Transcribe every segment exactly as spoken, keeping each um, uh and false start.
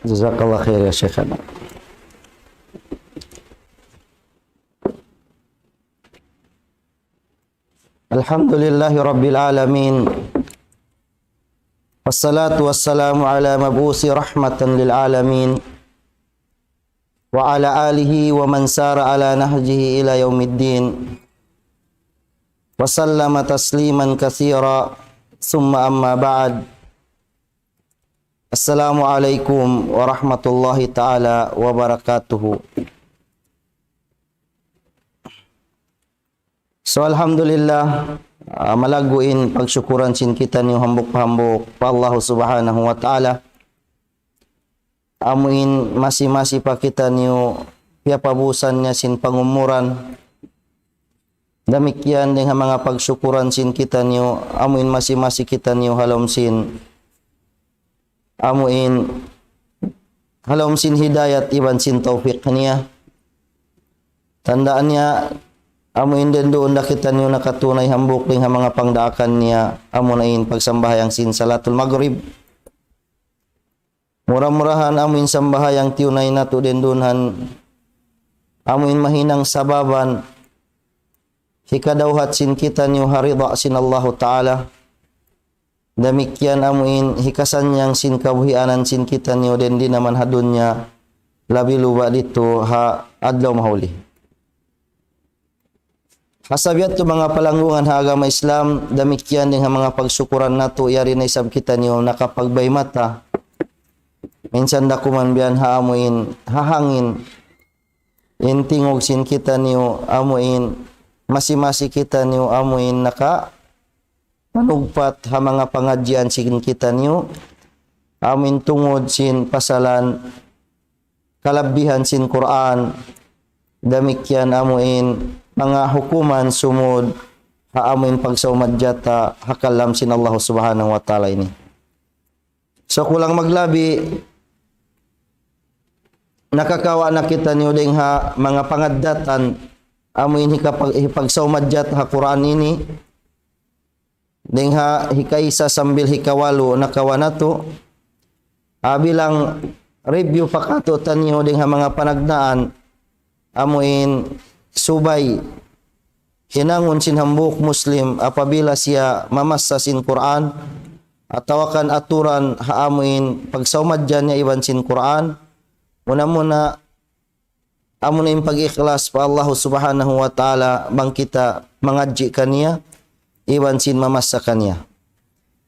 جزاك الله خير يا شيخنا. الحمد لله رب العالمين، والصلاة والسلام على مبعوث رحمة للعالمين، وعلى آله ومن سار على نهجه إلى يوم الدين، وسلم تسليما كثيرا، ثم أما بعد. السلام عليكم ورحمة الله تعالى وبركاته. So, alhamdulillah, ah, malaggu' in pagsukuran sin kitaniyu hambuuk-hambuuk pa Allah Subhanahu wa Ta'ala. Amu in masi-masi pa kitaniyu piyapabusan niya sin pangumuran. Damikkiyan dayn ha manga pagsukuran sin kitaniyu, amu in masi-masi kitaniyu ha lawm sin, amu in ha lawm sin hidayat iban sin tawfiq niya. Tandaan niya, amu in duun da kitaniyu nakatunay hambuuk dayn ha manga pangdaakan niya, amu na in pagsambahayang sin salatul maghrib. Mura-murahan amu in sambahayang tiyunay natu' duun han, amu in mahinang sababan hikadawhat sin kitaniyu ha rida sin Allahu Ta'ala. Damikkiyan amu in hikasannyang sin kabuhianan sin kitaniyu dayn di naman ha dunya, labi luba' ditu ha adlaw mahuli. Ha sabab yadtu manga palanggungan ha agama Islam, damikkiyan dayn ha manga pagsukuran natu', yari na isab kitaniyu nakapagbay mata. Minsan da kuman biyan ha amu in ha hangin, in tingug sin kitaniyu, amu in masi-masi kitaniyu, amu in nakapanugpat ha manga pangadjian sin kitaniyu, amu in tungud sin pasalan kalabbihan sin Qur'an, damikkiyan amu in manga hukuman sumud ha amu in pagsawmadja ta ha kalam sin Allah Subhanahu wa Ta'ala ini. So, kulang maglabi, nakakawa' na kitaniyu dayn ha manga pangaddatan, amu in hikapag-, hipagsawmadja ta ha Qur'an ini, dayn ha hikaisa sambil hikawalu nakawa' natu'. Ah, bilang review pa katu'taniyu dayn ha manga panagnaan, amu in subay hinangun sin hambuuk Muslim apabila siya mamassa sin Qur'an, atawa kan aturan ha amu in pagsawmadja niya iban sin Qur'an, muna-muna amu na in pag-ikhlas pa Allah Subhanahu wa Ta'ala bang kita mangadji' kaniya, iban sin mamassa kaniya.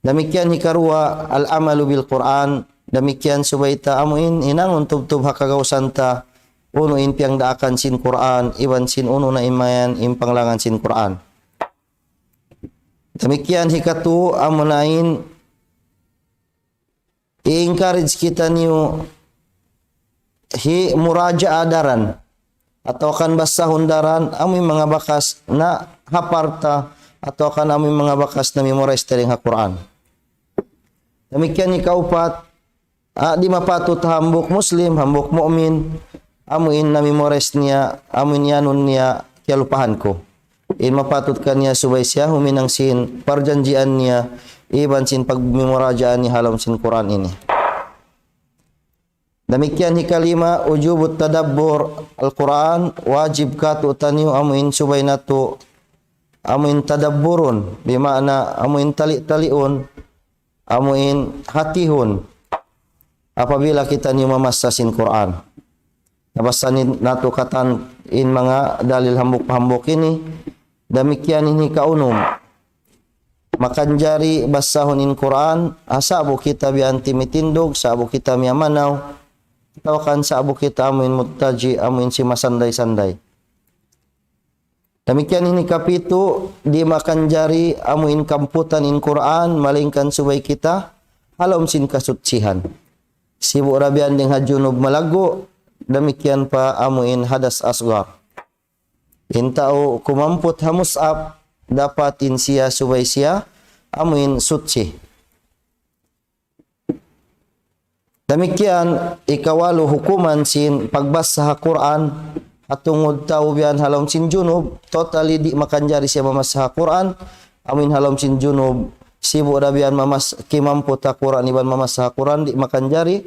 Damikkiyan hikaruwa, al-amalu bil Qur'an, damikkiyan subay ta amu in hinangun tubtub ha kagausan ta, unu in piyagdaakan sin Qur'an, iban sin unu na in mayan in panglangan sin Qur'an. Damikkiyan hikatu, amu na in i-encourage kitaniyu hi muraja'a daran, atawa kan basahun daran, amu in manga bakas nahapal ta, atawa kan amu in manga bakas na-memorize ta dayn ha Qur'an. Damikkiyan hikaupat, ah, di' mapatut hambuuk Muslim, hambuuk mu'min, amu in na-memorize niya, amu in iyanun niya, kiyalupahan ku. In mapatut kaniya subay siya huminang sin parjanjian niya, iban sin pagmimuraja'a niya ha lawm sin Qur'an ini. Damikkiyan hikalima, wujubut tadabbur al-Qur'an, wajib katu'taniyu amu in subay natu', amu in tadabburun, bima'na amu in tali'-taliun, amu in hatihun, apabila kitaniyu mamassa sin Qur'an. Nabassa ni-, natu' katan in manga dalil hambuuk-hambuuk ini, damikkiyan in hikaunum. Makanjari bassahun in Qur'an, ah, sa'bu kita biya' timindug, sa'bu kita miyamanaw, atawa kan sa'bu kita amu in muttaji', amu in simasanday-sanday. Damikkiyan in hikapitu, di' makanjari amu in kamputan in Qur'an, malaingkan subay kita ha lawm sin kasutsihan. Sibu' da biya' dayn ha junub malaggu', damikkiyan pa amu in hadas asgar. In tau kumamput ha mus'haf, dapat in siya subay siya amu in sutsi. Damikkiyan, ikawalu hukuman sin pagbassa ha Qur'an, ha tungud tau biya' ha lawm sin junub, totally di' makanjari siya mamassa ha Qur'an, amu in ha lawm sin junub, sibu' da biya' mamas-, kimamput ha Qur'an, iban mamassa ha Qur'an, di' makanjari,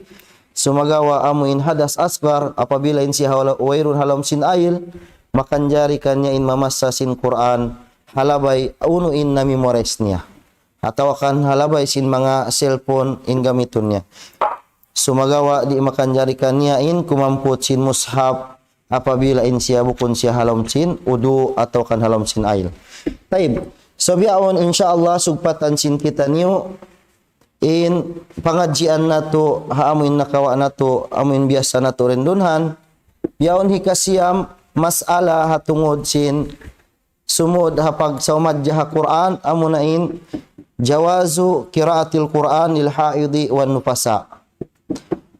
Sumagawa' amu in hadas asgar, apabila in siya ha laum, wayruun ha laum sin ayl, makanjari kaniya in mamassa sin Qur'an, ha labay unu in na-memorize niya. Atawa kan ha labay sin manga cellphone in gamitun niya. Sumagawa' di' makanjari kaniya in kumamput sin mushaf apabila in siya bukun siya ha laum sin udu atawa kan ha laum sin ayl. Tayyib. So bihaun, insya Allah, sugpatan sin kitaniyu in pangadjian natu', ha amu in nakawa' natu', amu in biyasa natu' rin dunhan. Bihaun hikasiyam, mas'ala ha tungud sin sumud ha pagsawmadja ha Qur'an, amuna in jawazu qiraatil Qur'an lil haidi wan nufasa.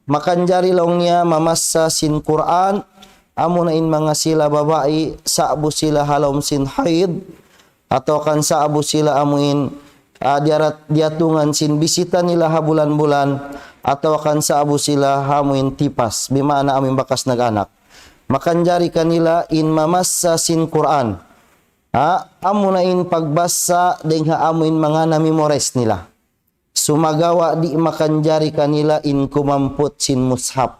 Makanjari laung niya mamassa sin Qur'an, amuna in manga sila babai, sa'bu sila ha laum sin haid, atawa kan sa'bu sila amu in, ah, diyarat-, diyatungan sin bisita nila ha bulan-bulan, atawa kan sa'bu sila ha amu in tipas, bimaana amu in bakas nag-anak. Makanjari kanila in mamassa sin Qur'an. Ha, amuna in pagbassa dayng ha amu in manga na-memorize nila. Sumagawa' di' makanjari kanila in kumamput sin mushaf.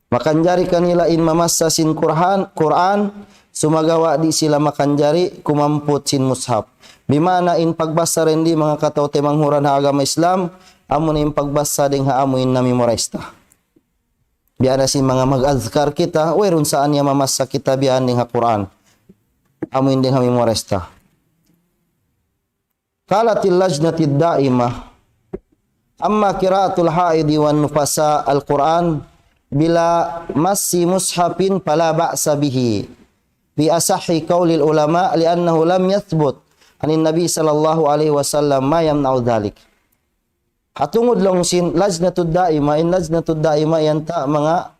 Makanjari kanila in mamassa sin Qur'an, Qur'an, sumagawa' di' sila makanjari kumamput sin mushaf. Bimaana in pagbassa rin di' manga kataw-taymanghuran ha agama Islam, amuna in pagbassa dayng ha amu in na-memorize ta. Biya' na sin manga mag-adhkar kita, wayruun sa niya mamassa kita biya' dayng ha Qur'an. Amu in dayng ha memorize ta. قالت اللجنة الدائمة: أما قراءة الحائض والنفساء القرآن بلا مس مصحف فلا بأس به، في أصح قول العلماء، لأنه لم يثبت عن النبي صلى الله عليه وسلم ما يمنع ذلك. Ha tungud laung sin Lajnatud Daima, in Lajnatud Daima yan ta manga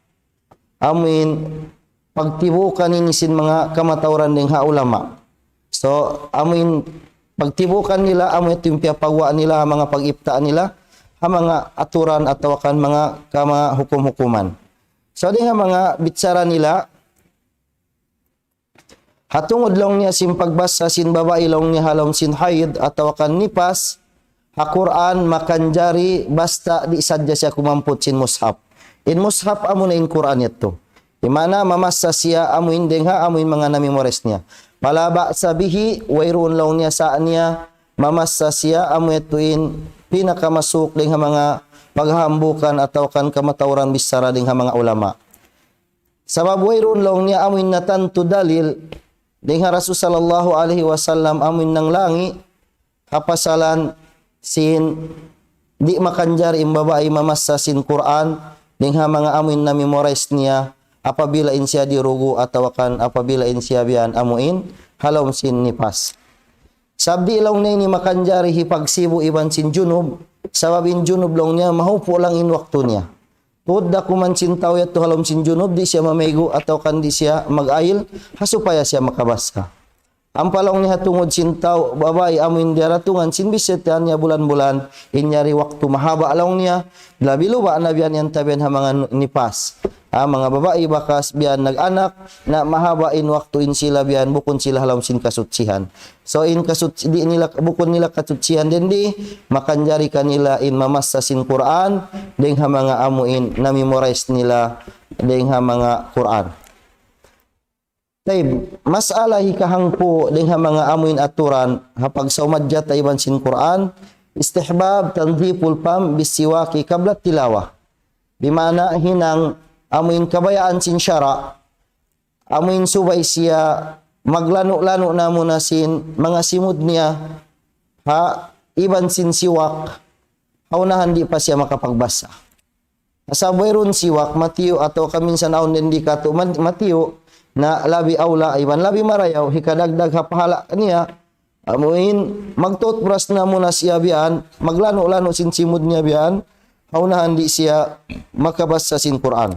amuin pagtibukan ini sin manga kamatauran dayng ha ulama. So, amuin pagtibukan nila, amuin yadtu in piyapaguwa' nila, ha manga pag-ifta nila, ha manga aturan atawa kan manga kamahukum-hukuman. So, dayng ha manga bichara nila, ha tungud laung niya sin pagbasa sin babai laung niya ha lawm sin haid atawa kan nipas, ha Qur'an makanjari basta di' sadja siya kumamput sin mushaf. In mushaf amuna in Qur'an yadtu. Di' maana mamasa siya amuin dayng ha amuin manga na-memorize niya. فلا بأس به, wayruun laung niya sa' niya mamasa siya amu yadtu in pinakamasuuk dayng ha manga paghambukan atawa kan kamatauran bichara dayng ha manga ulama. Sabab wayruun laung niya amuin natantu dalil dayng ha Rasul sallallahu alayhi wasallam amuin nanglangi ha pasalan sin di' makanjari in babai mamasa sin Qur'an dayng ha manga amuin na-memorize niya apabila in siya dirugu atawa kan apabila in siya biya' amuin ha lawm sin nipas. Sabab di' laung niya ini makanjari hipagsibu' iban sin junub, sabab in junub laung niya mahupu' lang in waktu niya. Tuud da kuman sin tau yadtu ha lawm sin junub, di' siya mamaygu' atawa kan di' siya mag-ayil, ha supaya siya makabasa. Ampa laung niya ha tungud sin tau babai amuin diyaratungan sin bisita niya bulan-bulan, in yari waktu mahaba' laung niya, labi luba' na biya' yan ta biya' ha manga nipas. Ha manga babai bakas biya' nag-anak, na mahaba' in waktu in sila biya' bukun sila ha lawm sin kasuchihan. So in kasuchi-, di' nila, bukun nila kasuchihan dindi, makanjari kanila in mamasa sin Qur'an, dayng ha manga amuin na-memorize nila, dayng ha manga Qur'an. Tayyib, mas'ala hikahangpu' dayng ha manga amuin aturan, ha pagsawmadja ta iban sin Qur'an, استحباب تنظيف الفم بالسواك قبل التلاوة. Di' maana hinang amuin kabayaan sin sara', amuin subay siya maglanu'-lanu' na muna sin manga simud niya, ha, iban sin siwak, ha unahan di' pa siya makapagbasa. Sabab wayruun siwak, matiyu' atawa kaminsan awn dindi katu' mat-, matiyu', na labi awla, iban labi marayaw, hikadagdag ha pahala' niya, amuin mag-toothbrush na muna siya biya' yan, maglanu'-lanu' sin simud niya biya' yan, ha unahan di' siya makabasa sin Qur'an.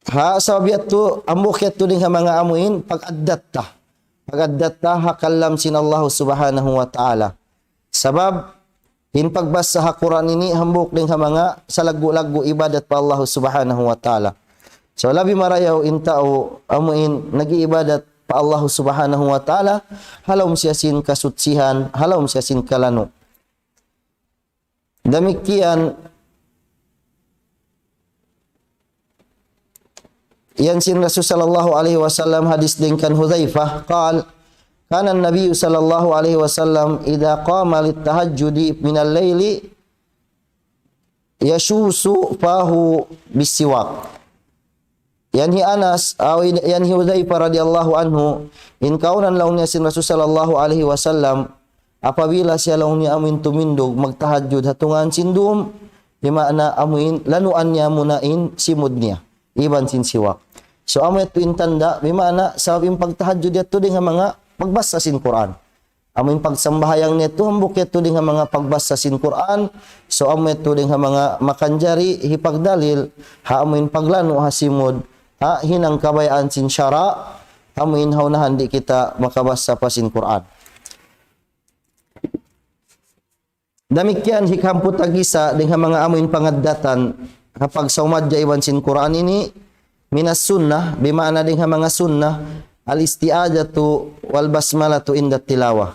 Ha, sabab yadtu, hambuuk yadtu dayng ha manga amuin, pag-addat ta. Pag-addat ta, ha kalam sin Allah Subhanahu wa Ta'ala. Sabab, in pagbasa ha Qur'an ini, hambuuk dayng ha manga salaggu'-laggu' ibadat pa Allah Subhanahu wa Ta'ala. So, labi marayaw in tau amuin nag-iibadat pa Allah Subhanahu wa Ta'ala, ha lawm siya sin kasuchihan, ha lawm siya sin kalanu'. Damikkiyan, yan sin Rasul sallallahu alayhi wasallam, hadis dayn kan Hudhayfah, قال: كان النبي صلى الله عليه وسلم إذا قام للتهجد من الليل يشوش فاه بالسواك. Yan hi Anas, aw in-, yan hi Hudhayfah radiyallahu anhu, in kaunan laung niya sin Rasul sallallahu alayhi wasallam, apabila siya laung niya amuin tumindug, magtahajjud ha tungaan sin dum, di maana amuin lanuan niya muna in simud niya, iban sin siwak. So, amu yadtu in tanda', di maana sabab in pagtahajjud yadtu dayn ha manga pagbasa sin Qur'an. Amu in pagsambahayang niya yadtu, hambuuk yadtu dayn ha manga pagbasa sin Qur'an, so amu yadtu dayn ha manga makanjari hipagdalil, ha amu in paglanu' ha simud, ha hinang kabayaan sin sara', amu in ha unahan di' kita makabasa pa sin Qur'an. Damikkiyan hikahangpu' tag-isa dayn ha manga amu in pangaddatan, ha pagsawmadja iban sin Qur'an ini, من السنة, di maana dayn ha manga sunnah, الاستعاذة والبسملة عند التلاوة.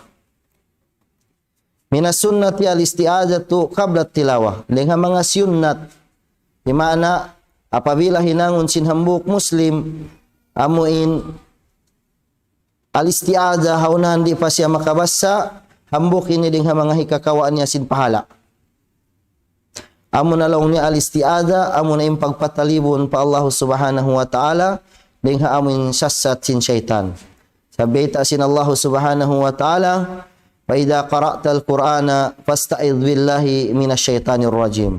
من السنة الاستعاذة قبل التلاوة. Dayn ha manga sunnat. Di maana, apabila hinangun sin hambuuk Muslim, amu in al-isti'adha ha unahan di' pa siya makabasa, hambuuk ini dayn ha manga hikakawa' niya sin pahala'. Amuna laung niya al-isti'adha, amuna in pagpatalibun pa Allahu Subhanahu wa Ta'ala, dayn ha amu in sassat sin saytan. Sabab bayta' sin Allahu Subhanahu wa Ta'ala, فإذا قرأت القرآن فاستعذ بالله من الشيطان الرجيم.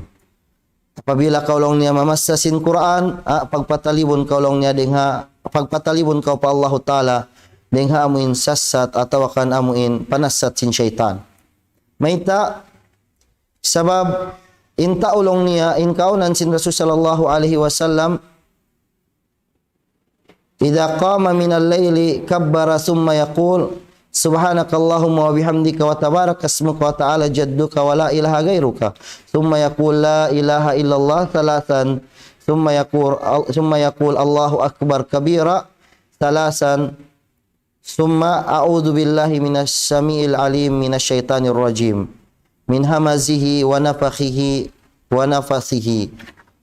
Apabila kaw laung niya mamassa sin Qur'an, ah, pagpatalibun kaw laung niya dayn ha, pagpatalibun kaw pa Allahu Ta'ala, dayn ha amu in sassat atawa kan amu in panassat sin saytan. Mayta', sabab in tau laung niya, in kaunan sin Rasul sallallahu alayhi wasallam, إذا قام من الليل كبر ثم يقول: سبحانك اللهم وبحمدك وتبارك اسمك وتعالى جدك ولا إله غيرك. ثم يقول: لا إله إلا الله ثلاثا. ثم يقول، ثم يقول: الله أكبر كبيرا ثلاثا. ثم أعوذ بالله من السميع العليم من الشيطان الرجيم من همزه ونفخه ونفثه.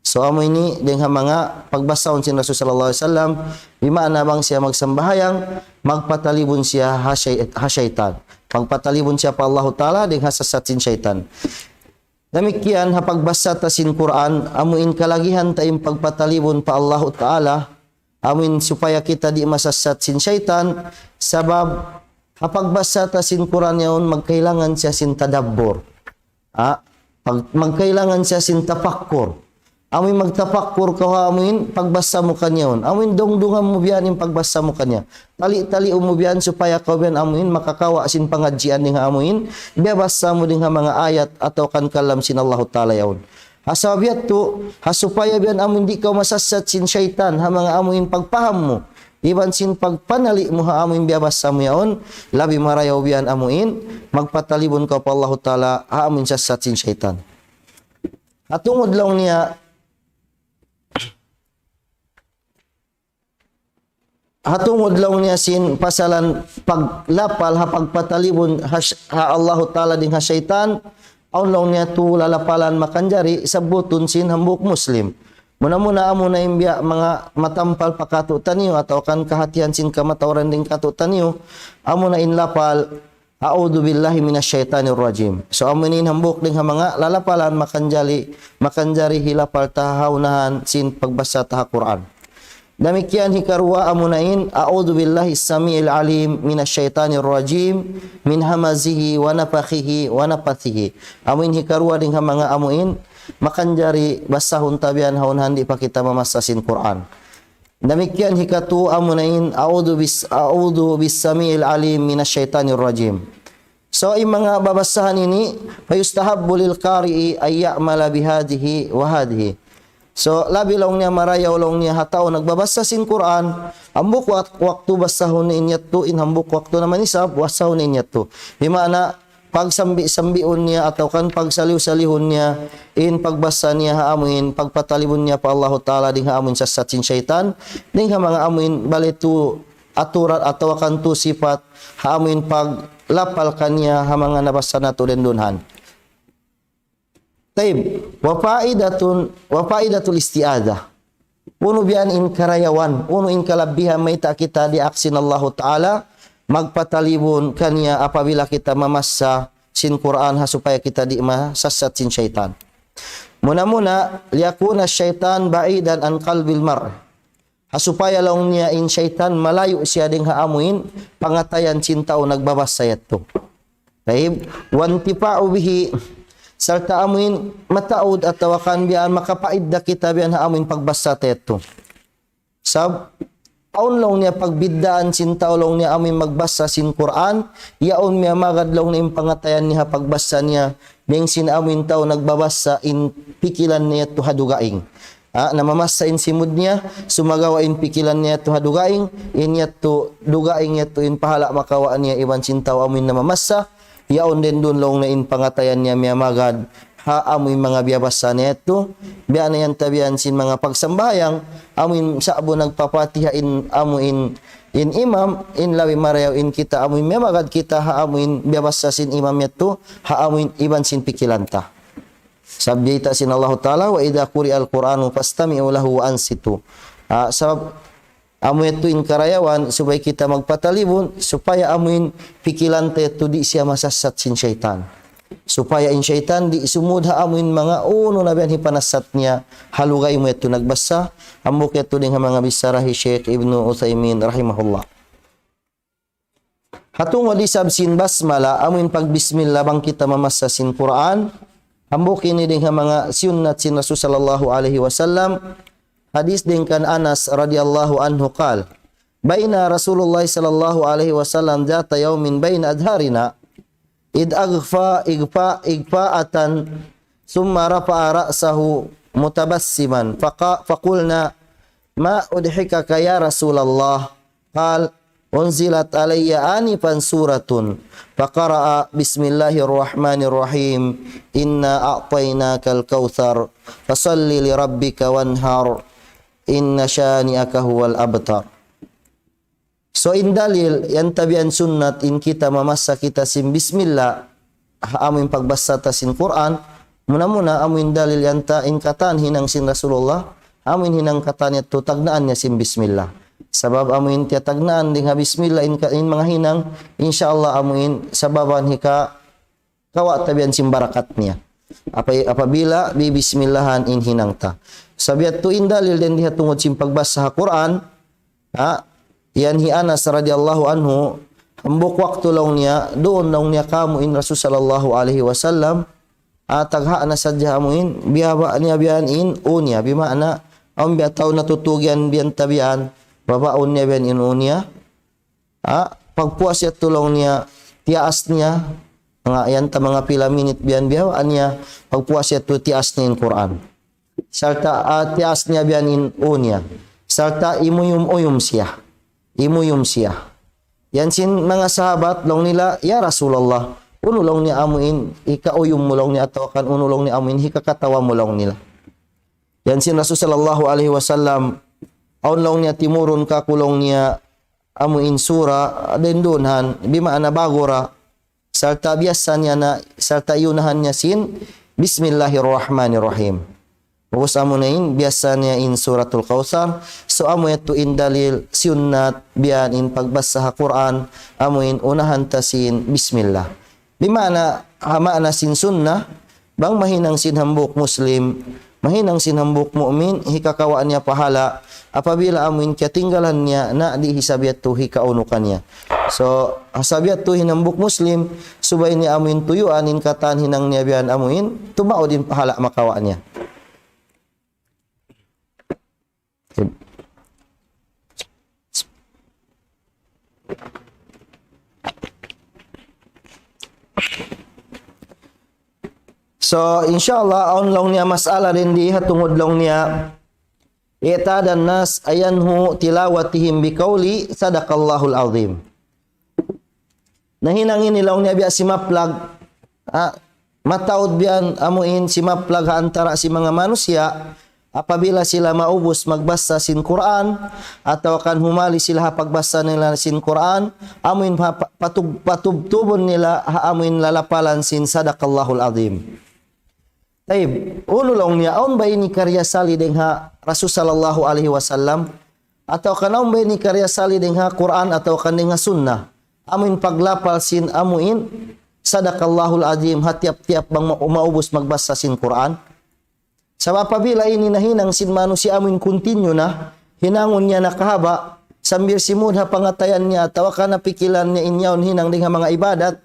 So, amu ini dayn ha manga pagbasahun sin Rasul sallallahu alayhi wasallam, di maana bang siya magsambahayang, magpatalibun siya ha shay-, ha saytan. Magpatalibun siya pa Allahu Ta'ala dayn ha sassat sin saytan. Damikkiyan ha pagbasa ta sin Qur'an, amu in kalagihan ta in pagpatalibun pa Allahu Ta'ala, amu in supaya kita di' masassat sin saytan, sabab ha pagbasa ta sin Qur'an yaun magkailangan siya sin tadabbur. Ha? Pag-, magkailangan siya sin tafakkur. Amu in magtafakkur kaw ha amu in pagbasa mu kaniya yaun. Amu in dungdungan mu biya' in pagbasa mu kaniya. Tali-tali mu biya' supaya kaw biya' amu in makakawa' sin pangadjian dayn ha amu in biyabasa mu dayn ha manga ayat atawa kan kalam sin Allahu Ta'ala yaun. Ha sabab yadtu, ha supaya biya' amu in di' kaw masassat sin saytan ha manga amu in pagpaham mu iban sin pagpanali' mu ha amu in biyabasa mu yaun, labi marayaw biya' amu in magpatalibun kaw pa Allahu Ta'ala ha amu in sassat sin saytan. Ha tungud laung niya, ha tungud laung niya sin pasalan paglapal ha pagpatalibun ha, ha Allahu Ta'ala dayn ha saytan, awn laung niya tu lalapalan makanjari sabbutun sin hambuuk Muslim. Muna-muna amu na in biya' manga matampal pa katu'taniyu atawa kan kahatihan sin kamatauran dayn katu'taniyu, amu na in lapal, أعوذ بالله من الشيطان الرجيم. So, amu ini in hambuuk dayn ha manga lalapalan makanjari, makanjari hilapal ta ha unahan sin pagbasa ta ha Qur'an. Damikkiyan hikaruwa amu na in, أعوذ بالله السميع العليم من الشيطان الرجيم من همزه ونفخه ونفثه. Amu in hikaruwa dayn ha manga amu in makanjari basahun ta biya' ha unahan di' pa kita mamasa sin Qur'an. Damikkiyan hikatu amu na in, أعوذ بس-، أعوذ بالسميع العليم من الشيطان الرجيم. So, in manga babasahan ini, فيستحب للقارئ أن يعمل بهذه وهذه. So, labi laung niya marayaw laung niya ha tau nagbabasa sin Qur'an, hambuuk wak-, waktu basahun in yadtu, in hambuuk waktu naman isab, basahun in yadtu. Di maana, pagsambi-sambiun niya atawa kan pagsaliw-salihun niya, in pagbasa niya ha amu in, pagpatalibun niya pa Allahu Ta'ala dayn ha amu in sassat sin saytan, dayn ha manga amu in bali tu aturan atawa kan tu sipat, ha amu in paglapal kaniya ha manga nabasa natu' dayn duun han. Tayyib, wa faidatun, wa faidatul isti'adha. Unu biya' in karayawan, unu in kalabbihan mayta' kita diyaak sin Allahu Ta'ala, magpatalibun kaniya apabila kita mamassa sin Qur'an ha supaya kita di' masassat sin saytan. Muna-muna, liyakuna saytan ba'idan an qalbil mar. Ha supaya laung niya in saytan malayu' siya dayn ha amuin pangatayan sin tau nagbabassa yadtu. Tayyib, wantifa'u bihi, sarta' amuin mataud atawa kan biya' makapaidda kita biya' ha amuin pagbassa ta yadtu. Sab, awn laung niya pagbiddaan sin tau laung niya amuin magbassa sin Qur'an, yaun miyamagad laung niya in pangatayan niya ha pagbassa niya, dayn sin amuin tau nagbabassa in pikilan niya yadtu ha dugaing. Ha, namamassa in simud niya, sumagawa' in pikilan niya yadtu ha dugaing, in yadtu dugaing yadtu in pahala' makawa' niya iban sin tau amuin namamassa, yaun dayn duun laung niya in pangatayan niya miyamagad, ha amuin manga biyabassa niya yadtu, biya' na yan tabiyan sin manga pagsambahayang, amuin sa'bu nagpapatiha in amuin, in imam, in labi marayaw in kita amuin miyamagad kita, ha amuin biyabassa sin imam yadtu, ha amuin iban sin pikilan ta. Sab bayta' sin Allahu Ta'ala, وإذا قرئ القرآن فاستمعوا له وأنصتوا. Ah, sabab amu yadtu in karayawan, subay kita magpatalibun, supaya amuin pikilan ta yadtu di' siya masassat sin saytan. Supaya in saytan di' sumud ha amuin manga unu na biya' hipanassat niya, ha lugay mu yadtu nagbassa, hambuuk yadtu dayn ha manga bichara hi Sheikh Ibnu Uthaymin rahimahullah. Ha tungud isab sin basmala, amuin pagbismillah bang kita mamassa sin Qur'an. Hambuuk ini dayn ha manga siyunnat sin Rasul sallallahu alayhi wasallam. Hadith dayn kan Anas radiyallahu anhu qal, بين رسول الله صلى الله عليه وسلم ذات يوم بين أظهرنا إذ أغفى إغفاء إغفاءة ثم رفع رأسه متبسما فقا- فقلنا ما أضحكك يا رسول الله؟ قال أنزلت علي آنفا سورة فقرأ بسم الله الرحمن الرحيم إنا أعطيناك الكوثر فصل لربك وانحر إن شانئك هو الأبتر. So in dalil, yan tabiyan sunnat in kita mamassa kita sin bismillah, ha amuin pagbassa ta sin Qur'an, muna-muna amuin dalil yan ta in katan hinang sin Rasulullah, amuin hinang katan yadtu tagnaan niya sin bismillah. Sabab amuin tiyatagnaan dayn ha bismillah in, ka- in manga hinang, insya Allah amuin sababan hika kawa' tabiyan sin barakat niya. Apa, apabila bibismillahan in hinang ta. Sabab yadtu in dalil dayn di ha tungud sin pagbassa ha Qur'an, ha, yan hi Anas radiyallahu anhu, hambuuk waktu laung niya, duun laung niya kāmu' in Rasul sallallahu alayhi wasallam, ha, tagha' na sadja amuin, biyaba' niya biya' yan in ū niya, bima'na, awn biya' tau natutug yan biya' yan tabiyan, babaun niya biya' yan in ū niya, ha, pagpuas yadtu laung niya, tiyaas niya, manga yan ta manga pila minit biya' yan biya' yan niya, pagpuas yadtu tiyaas niya in Qur'an. Sarta', ah, tiyaas niya biya' yan in ū niya. Sarta' imuyum-uyum siya. Imuyum siya. Yan sin manga sahabat, laung nila, "Ya Rasulullah, unu laung niya amuin hikauyum mu laung niya atawa kan unu laung niya amuin hikakatawa mu?" laung nila. Yan sin Rasul sallallahu alayhi wasallam, awn laung niya timurun kāku' laung niya amuin sura, dayn duun han, bima'na ba'gu ra, sarta' biyassa niya na, sarta' iyunahan niya sin, Bismillahirrahmanirrahim. Ubus amu na in, biyassa niya in Suratul Kawthar. So, amu yadtu in dalil, siyunnat, biya' yan in pagbassa ha Qur'an, amuin unahan ta sin, Bismillah. Bima'na, ha ma'na sin sunnah, bang mahinang sin hambuuk Muslim, mahinang sin hambuuk mu'min, hikakawa' niya pahala', apabila amuin kiyatinggalan niya, na di' hisab yadtu hikaunu kaniya. So, ha sabab yadtu in hambuuk Muslim, subay niya amuin tuyuan in katan hinang niya biya' yan amuin, tumaud in pahala' makawa' niya. So, insya Allah, awn laung niya mas'ala dayn di ha tungud laung niya, اعتاد الناس أن ينهوا تلاوتهم بقول صدق الله العظيم. Nahinang ini laung niya biya' simaplag, ah, mataud biya' yan amuin simaplag ha antara' sin manga manusiya', apabila sila maubus magbassa sin Qur'an, atawa kan humali sila ha pagbassa nila sin Qur'an, amuin pa-, patub-, patubtubun nila ha amuin lalapalan sin Sadaqallahul Azim. Tayyib, unu laung niya, awn ba ini kariyasali dayn ha Rasul sallallahu alayhi wasallam? Atawa kan awn ba ini kariyasali dayn ha Qur'an atawa kan dayn ha Sunnah? Amu in paglapal sin amu in, "Sadaqallahul Azim," ha tiyap-tiyap bang ma-, maubus magbasa sin Qur'an. Sabab apabila ini nahinang sin manusiya' amu in continue na, hinangun niya na kahaba', sambil simud ha pangatayan niya atawa kan ha pikilan niya in yaun hinang dayn ha manga ibadat,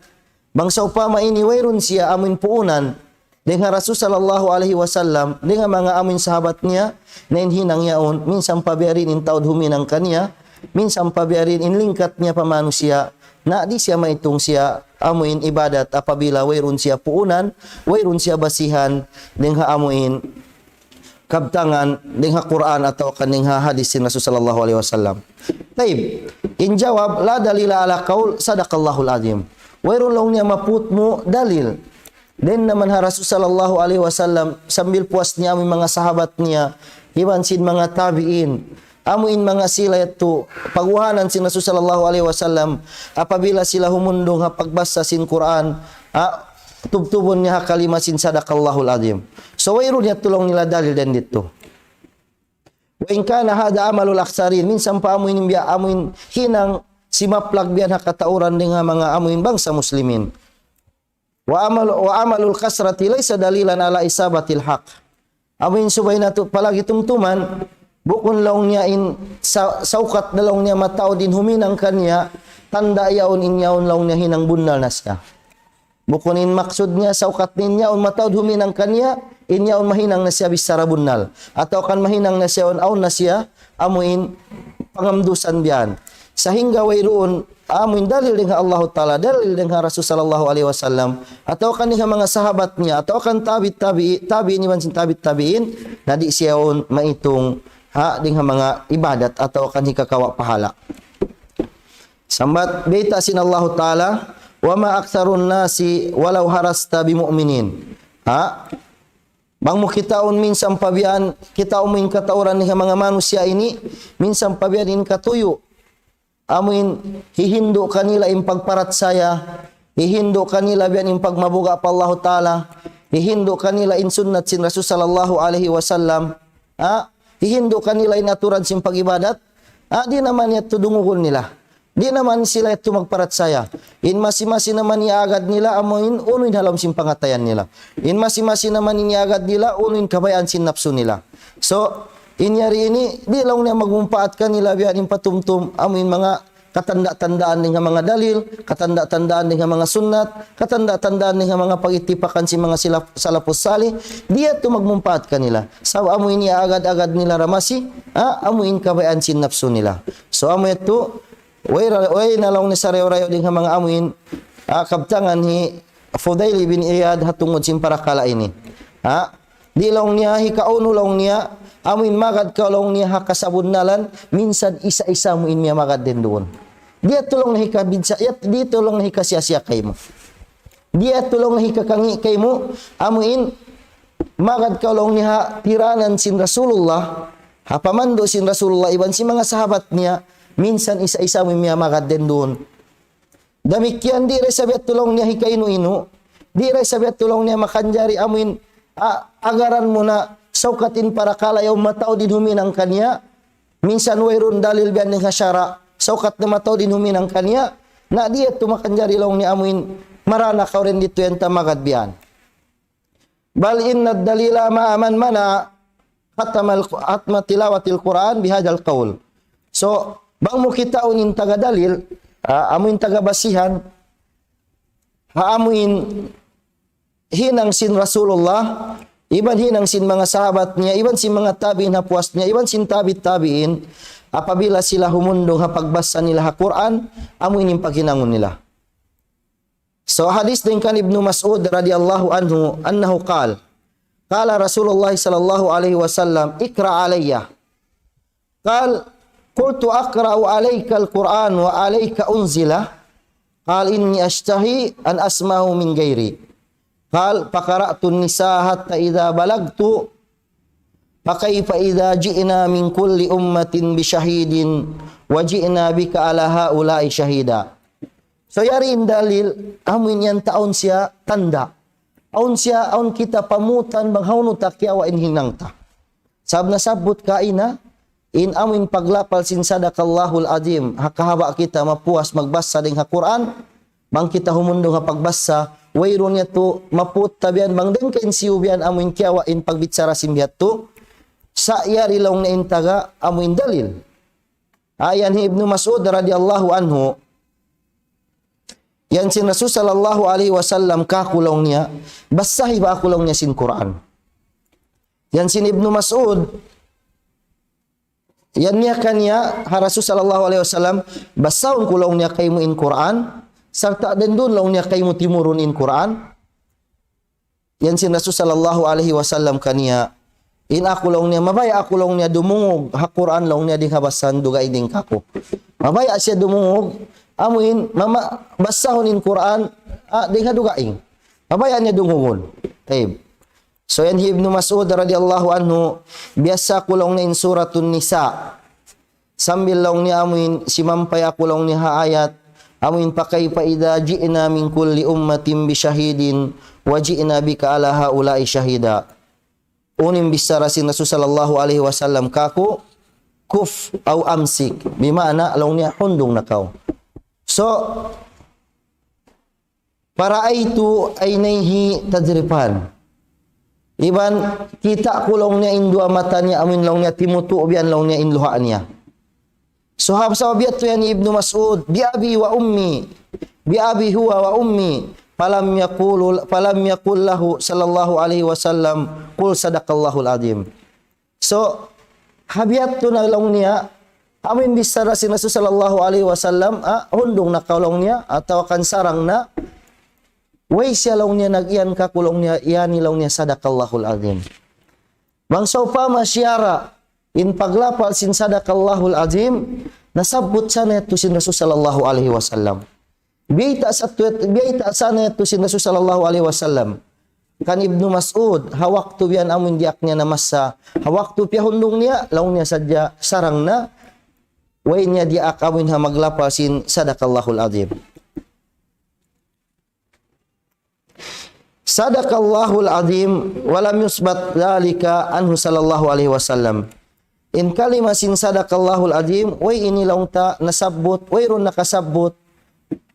bang sawpama ini wayruun siya amu in puunan, dayn ha Rasul sallallahu alayhi wasallam, dayn ha manga amu in sahabat niya, na in hinang yaun, minsan pa biya' diin in taud huminang kaniya, minsan pa biya' diin in lingkat niya pa manusiya', na di' siya maitung siya amu in ibadat apabila wayruun siya puunan, wayruun siya basihan, dayn ha amu in kabtangan, dayn ha Qur'an atawa kan dayn ha hadith sin Rasul sallallahu alayhi wasallam. Tayyib, in jawab, "La dalila ala qawl sadaqallahul azim." Wayruun laung niya maput mu dalil. Dayn naman ha Rasul sallallahu alayhi wasallam, sambil puas niya amu in manga sahabat niya, iban sin manga tabi'in. Amu in manga sila yadtu, pag'uhanan sin Rasul sallallahu alayhi wasallam, apabila sila humundung ha pagbasa sin Qur'an, ha, tubtubun niya ha kalima sin "Sadaqallahul Azim." So, wayruun yadtu laung nila dalil dayn didtu. "Wa in kana hadha amalul aktharin," minsan pa amu in biya', amu in hinang simaplag biya' ha katauran dayn ha manga amu in bangsa Muslimin. "Wa amal, wa amalul kasrati laysa dalilan ala isabatil haq." Amu in subay natu' palagi tumtuman, bukun laung niya in sa-, saukat na laung niya mataud in huminang kaniya, tanda' yaun in yaun laung niya hinang bunnal na siya. Bukun in maksud niya saukat in yaun mataud huminang kaniya, in yaun mahinang na siya bichara bunnal. Atawa kan mahinang na siya awn, awn na siya, amu in pangamdusan biya' yan. Sahingga wayruun amu in dalil dayn ha Allahu Ta'ala, dalil dayn ha Rasul sallallahu alayhi wasallam, atawa kan dayn ha manga sahabat niya, atawa kan tabi' tabi'i, tabi'in iban sin tabi' tabi'in, na di' siya yaun maitung ha dayn ha manga ibadat atawa kan hikakawa' pahala. Sambat bayta' sin Allahu Ta'ala, "Wa ma aktharun nasi walaw harasta bimu'minin." Ha? Bang mu kitaun minsan pa biya' yan, kitaun mu in katauran dayn ha manga manusiya' ini, minsan pa biya' yan in katuyu'. Amu in hihindu' kanila in pagparachaya, hihindu' kanila biya' yan in pagmabuga' pa Allahu Ta'ala, hihindu' kanila in sunnat sin Rasul sallallahu alayhi wasallam, ha? Hihindu' kanila in aturan sin pag-ibadat, ha? Di' na man yadtu dungugun nila. Di' na man sila yadtu magparachaya. In masi-masi na man iyaagad nila, amu in unu in ha lawm sin pangatayan nila. In masi-masi na man in iyaagad nila, unu in kabayaan sin napsu nila. So, in yari ini, di' laung niya magmumpaat kanila biya' yan in patumtum, amu in manga katanda-tandaan dayn ha manga dalil, katanda-tandaan dayn ha manga sunnat, katanda-tandaan dayn ha manga pag-ittipakan sin manga silaf-, salafus salih, di' yadtu magmumpaat kanila. Sabab amu in iyaagad-agad nila da masi, ha, amu in kabayaan sin napsu nila. So, amu yadtu, way ra-, way na laung niya sarayaw-rayaw dayn ha manga amu in, ha, kabtangan hi Fudail ibn Iyad ha tungud sin parakala' ini. Ha? Di' laung niya, hikaunu laung niya, amu in magad kaw laung niya ha kasabunnalan, minsan isa-isa mu in miyamagad dayn duun. Di' yadtu laung niya hikabinsa-, yat-, di' yadtu laung niya hikasiya-siya kaymu. Di' yadtu laung niya hikakangi' kaymu, amu in magad kaw laung niya ha tiranan sin Rasulullah, ha pamandu' sin Rasulullah, iban sin manga sahabat niya, minsan isa-isa mu in miyamagad dayn duun. Damikkiyan di' da isab yadtu laung niya hikainu-inu, di' da isab yadtu laung niya makanjari amu in, a-, agaran mu na saukat in parakala' yaun mataud in huminang kaniya, minsan wayruun dalil biya' yan dayn ha sara', saukat na mataud in huminang kaniya, na di' yadtu makanjari laung niya amu in marana kaw dayn didtu yan ta magad biya' yan. بل إن الدليل مع من منع ختم ال-، ختم تلاوة القرآن بهذا القول. So, bang mu kitaun in taga dalil, ah, amu in taga basihan, ha amu in hinang sin Rasulullah, iban hinang sin manga sahabat niya, iban sin manga tabi'in ha puas niya, iban sin tabi' tabi'in, apabila sila humundung ha pagbasa nila ha Qur'an, amu in paghinangun nila. So, hadith dayn kan Ibnu Mas'ud radiyallahu anhu, أنه قال: قال رسول الله صلى الله عليه وسلم: اقرأ علي. قال: قلت: أقرأ عليك القرآن وعليك أنزل؟ قال: إني أشتهي أن أسمعه من غيري. قال: فقرأت النساء حتى إذا بلغت فكيف إذا جئنا من كل أمة بشهيد وجئنا بك على هؤلاء شهيدا. So, yari in dalil, amu in yan taun siya tanda'. Awn siya, awn kita pamutan bang hawnu ta kiyawa' in hinang ta. Sabab nasabbut kaina, in amuin paglapal sin sadaqallahul azim, ha kahaba' kita mapuas magbasa dayn ha Qur'an, bang kita humundung ha pagbasa, wayruun yadtu maput ta biyan bang dayn kain siyu biyan amuin kiyawa' in pagbichara sin biya' yadtu, sa' yari laung niya in taga amuin dalil. Ayan hi Ibnu Mas'ud radiyallahu anhu, yan sin Rasul sallallahu alayhi wasallam kaku' laung niya, basahi ba aku laung niya sin Qur'an. Yan sin Ibnu Mas'ud, yan niya kaniya, ha Rasul sallallahu alayhi wasallam, basahun ku laung niya kaymu in Qur'an, sarta' dindun laung niya kaymu timurun in Qur'an. Yan sin Rasul sallallahu alayhi wasallam kaniya, in aku laung niya, mabaya' aku laung niya dumungug ha Qur'an laung niya dayn ha basahan dugaing dayn kaku'. Mabaya' siya dumungug, amuin, mama, basahun in Qur'an, ah, dayn ha dugaing. Mabaya' niya dungugun. Tayyib. So yan hi Ibnu Mas'ud radiyallahu anhu, biyasa ku laung niya in Suratun Nisa. Sambil laung niya amuin simampay aku laung niya ha ayat, amuin فكيف إذا جئنا من كل أمة بشهيد وجئنا بك على هؤلاء شهيدا. Unu in bichara sin Rasul sallallahu alayhi wasallam kaku', kuf aw amsik. Bima'na laung niya hundung na kaw. So, فرأيت عينيه تذرفان. Iban kita' ku laung niya in duwa mata niya amuin laung niya timutu' biyan laung niya in luha' niya. So, hap sabab yadtu yan Ibnu Mas'ud, بأبي وأمي، بأبي هو وأمي، فلم يقل، فلم يقل له صلى الله عليه وسلم، قل صدق الله العظيم. So, ha biya' yadtu na laung niya, amuin bichara sin Rasul sallallahu alayhi wasallam, ah, hundung na kaw laung niya, atawa kan sarang na, way siya laung niya nag-iyan kaku' laung niya, iyan laung niya sadaqallahul azim. Bang sawpama siya ra, in paglapal sin sadaqallahul azim, nasabbut sa na yadtu sin Rasul sallallahu alayhi wasallam. Biyayta' sa tu-, biyayta' sa na yadtu sin Rasul sallallahu alayhi wasallam. Kan Ibnu Mas'ud, ha waktu biyan amuin diyaak niya na masa, ha waktu piyahundung niya, laung niya sadja sarang na, way niya diyaak amuin ha maglapal sin sadaqallahul azim. صدق الله العظيم ولم يثبت ذلك عنه صلى الله عليه وسلم. In kalima sin sadaqallahul azim, way ini laung ta nasabbut, wayruun nakasabbut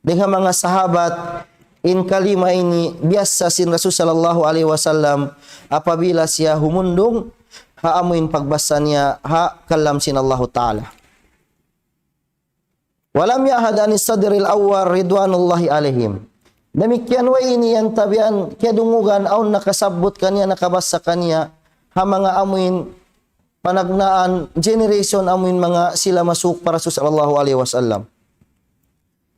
dayn ha manga sahabat, in kalima ini biyasa sin Rasul sallallahu alayhi wasallam apabila siya humundung ha amuin pagbasa niya ha kalam sin Allahu Ta'ala. ولم يعهد عن الصدر الأول رضوان الله عليهم. Damikkiyan way ini yan tabian kiyadungugan awn nakasabbut kaniya, nakabasa kaniya, ha manga amuin panagnaan, generation amuin manga sila masuuk pa Rasul sallallahu alayhi wasallam.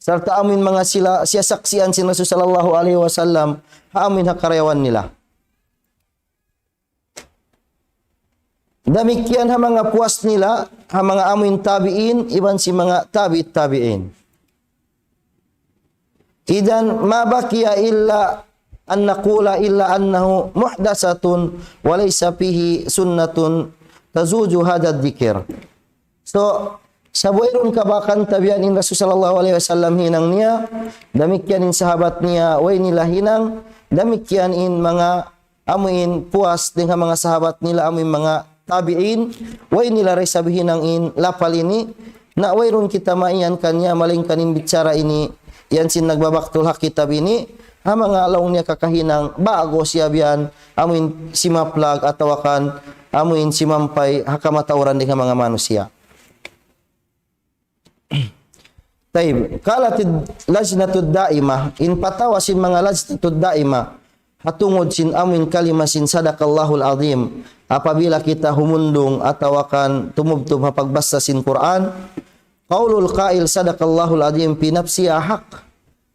Sarta' amuin manga sila siyasaksian sin Rasul sallallahu alayhi wasallam, ha amuin ha karayawan nila. Damikkiyan ha manga puas nila, ha manga amuin tabi'in, iban sin manga tabi'it tabi'in. إذن ما بقي إلا أن نقول إلا أنه محدثة وليس فيه سنة تجوز هذا الذكر. So, sa' wayruun kabakan tabian in Rasul sallallahu alayhi wasallam hinang niya, damikkiyan in sahabat niya, way nila hinang, damikkiyan in manga amuin puas dayn ha manga sahabat nila amuin manga tabi'in, way nila da isab hinang in lapal ini, na wayruun kita maiyan kaniya malaingkan in bichara ini, yan sin nagbabaktul ha kitab ini, ha manga laung niya kakahinang, ba'gu siya biyan, amuin simaplag atawa kan, amuin simampay ha kamatauran dayn ha manga manusiya'. Tayyib, قالت اللجنة الدائمة, in patawa sin manga lajnatud daima, ha tungud sin amuin kalima sin sadaqallahul azim, apabila kita humundung atawa kan tumubtub ha pagbasa sin Qur'an, قول القائل صدق الله العظيم في نفسه أحق.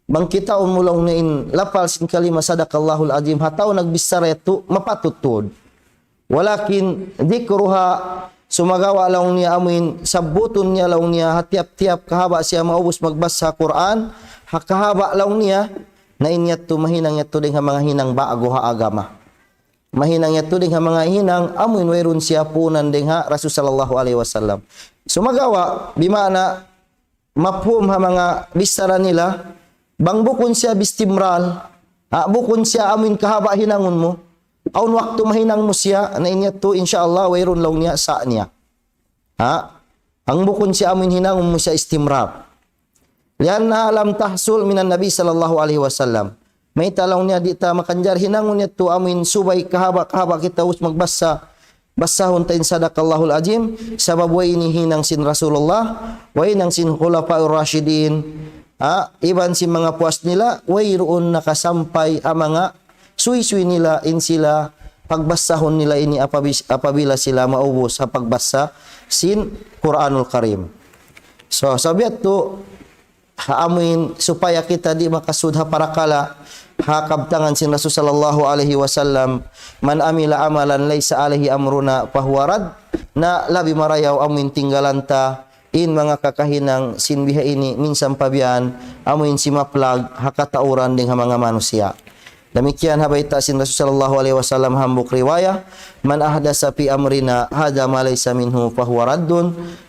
Bang kita umulung na in lapal sin kalima sadaqallahul azim, ha tau nagbichara yadtu, mapatut tuud. ولكن ذكرها, sumagawa' laung niya amuin sabbutun niya laung niya ha tiyap-tiyap kahaba' siya maubus magbasa Qur'an, ha kahaba' laung niya, na in yadtu mahinang yadtu dayn ha manga hinang ba'gu ha agama. Mahinang yadtu dayn ha manga hinang amuin wayruun siya puunan dayn ha Rasul sallallahu alayhi wasallam. Sumagawa', bima'na, mafhum ha manga bichara nila, bang bukun siya bistimral, Ha, bukun siya amuin kahaba' hinangun mu. Awn waktu mahinang mu siya, na in yadtu, insya Allah, wayruun laung niya sa' niya. Ha? Bang bukun siya amuin hinangun mu siya istimrar. لأنها لم تحصل من النبي صلى الله عليه وسلم. Mayta' laung niya di' ta makanjari hinangun yadtu amuin subay kahaba'-kahaba' kita us magbasa, basahun ta in صدق الله العظيم, sabab way ini hinang sin Rasulullah, way hinang sin Khulafaur Rashidin, ha, iban sin manga puas nila, wayruun nakasampay ha manga suysuy nila in sila pagbasahun nila ini apabis-, apabila sila maubus ha pagbasa sin Qur'anul Karim. So, sabab yadtu, ha amuin supaya kita di' makasud ha parakala' ha kabtangan sin Rasul sallallahu alayhi wasallam, من عمل عملا ليس عليه أمرنا فهو رد, na labi marayaw amuin tinggalan ta in manga kakahinang sin biha ini minsan pa biya' amuin simaplag ha katauran dayn ha manga manusiya'. Damikkiyan ha bayta' sin Rasul sallallahu alayhi wasallam hambuuk riwaya, من أحدث في أمرنا هذا ما ليس منه فهو رد.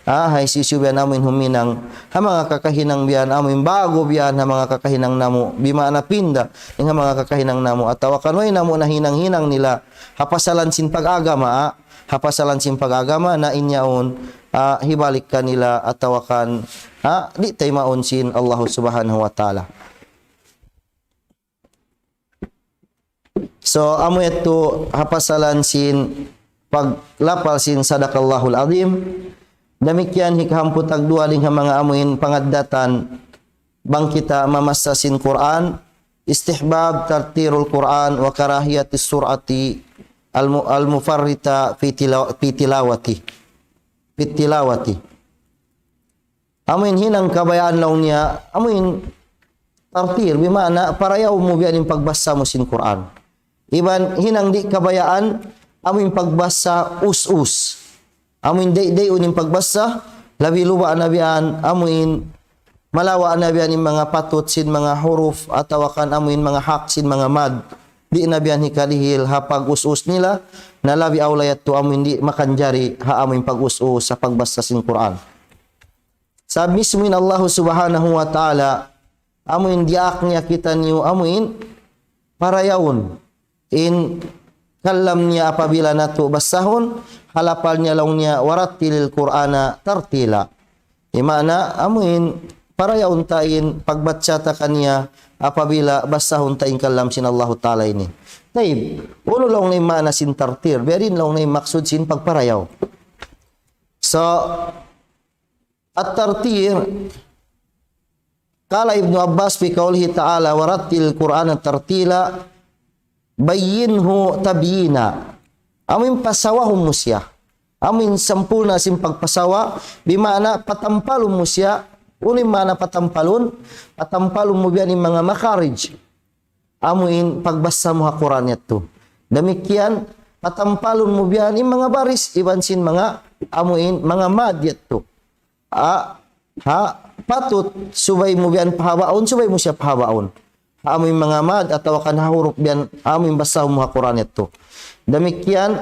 Ah, hisiyu-siyu biya' amuin huminang ha manga kakahinang biya' amuin ba'gu biya' ha manga kakahinang namu', bima'na pinda dayn ha manga kakahinang namu', atawa kan way namu' nahinang-hinang nila ha pasalan sin pag-agama, ah, ha pasalan sin pag-agama, na in yaun, ah, hibalik kanila atawa kan, ah, di' taymaun sin Allah Subhanahu wa Ta'ala. So, amu yadtu ha pasalan sin paglapal sin صدق الله العظيم. Damikkiyan hikahamput tagduwa dayn ha manga amuin pangaddatan bang kita mamassa sin Qur'an, استحباب ترتيل القرآن وكراهية السرعة الم-، المفرطة في تلا-، في تلاوته، في التلاوة. Amuin hinang kabayaan laung niya, amuin tartil, bima'na parayaw mu biya' in pagbasa mu sin Qur'an. Iban hinang di' kabayaan, amuin pagbasa us-us. Amuin day-day in pagbasa, labi luba' na biya' amuin malawa' na biya' in manga patut sin manga huruf, atawa kan amuin manga hak sin manga mad. Di' na biya' hikadihil ha pag-us-us nila, na labi awla yadtu amuin di' makanjari ha amuin pag-us-us ha pagbasa sin Qur'an. Sa' mismu in Allah Subhanahu wa Ta'ala, amuin diyaak niya kitaniyu, amuin parayawun in kalam niya apabila natu' basahun, ha lapal niya laung niya, ورتل القرآن ترتيلا. In maana, amuin parayawun ta in pagbaca ta kaniya apabila basahun ta in kalam sin Allahu Ta'ala ini. Tayyib, unu laung niya in maana sin tartil, biya' diin laung niya in maksud sin pagparayaw. So, الترتيل، قال ابن عباس في قوله تعالى: ورتل القرآن ترتيلا، بينه تبيينا. Amuin pasawahun mu siya. Amuin sampurna' sin pagpasawa, bima'na patampalun mu siya. Unu in maana patampalun? Patampalun mu biya' in manga makharij. Amuin pagbasa mu ha Qur'an yadtu. Damikkiyan, patampalun mu biya' in manga baris, iban sin manga, amuin manga mad yadtu. Ha, ha, patut subay mu biya' pahabaun, subay mu siya pahabaun. Ha amuin manga mad, atawa kan ha huruf biya' amuin basahun mu ha Qur'an yadtu. Damikkiyan,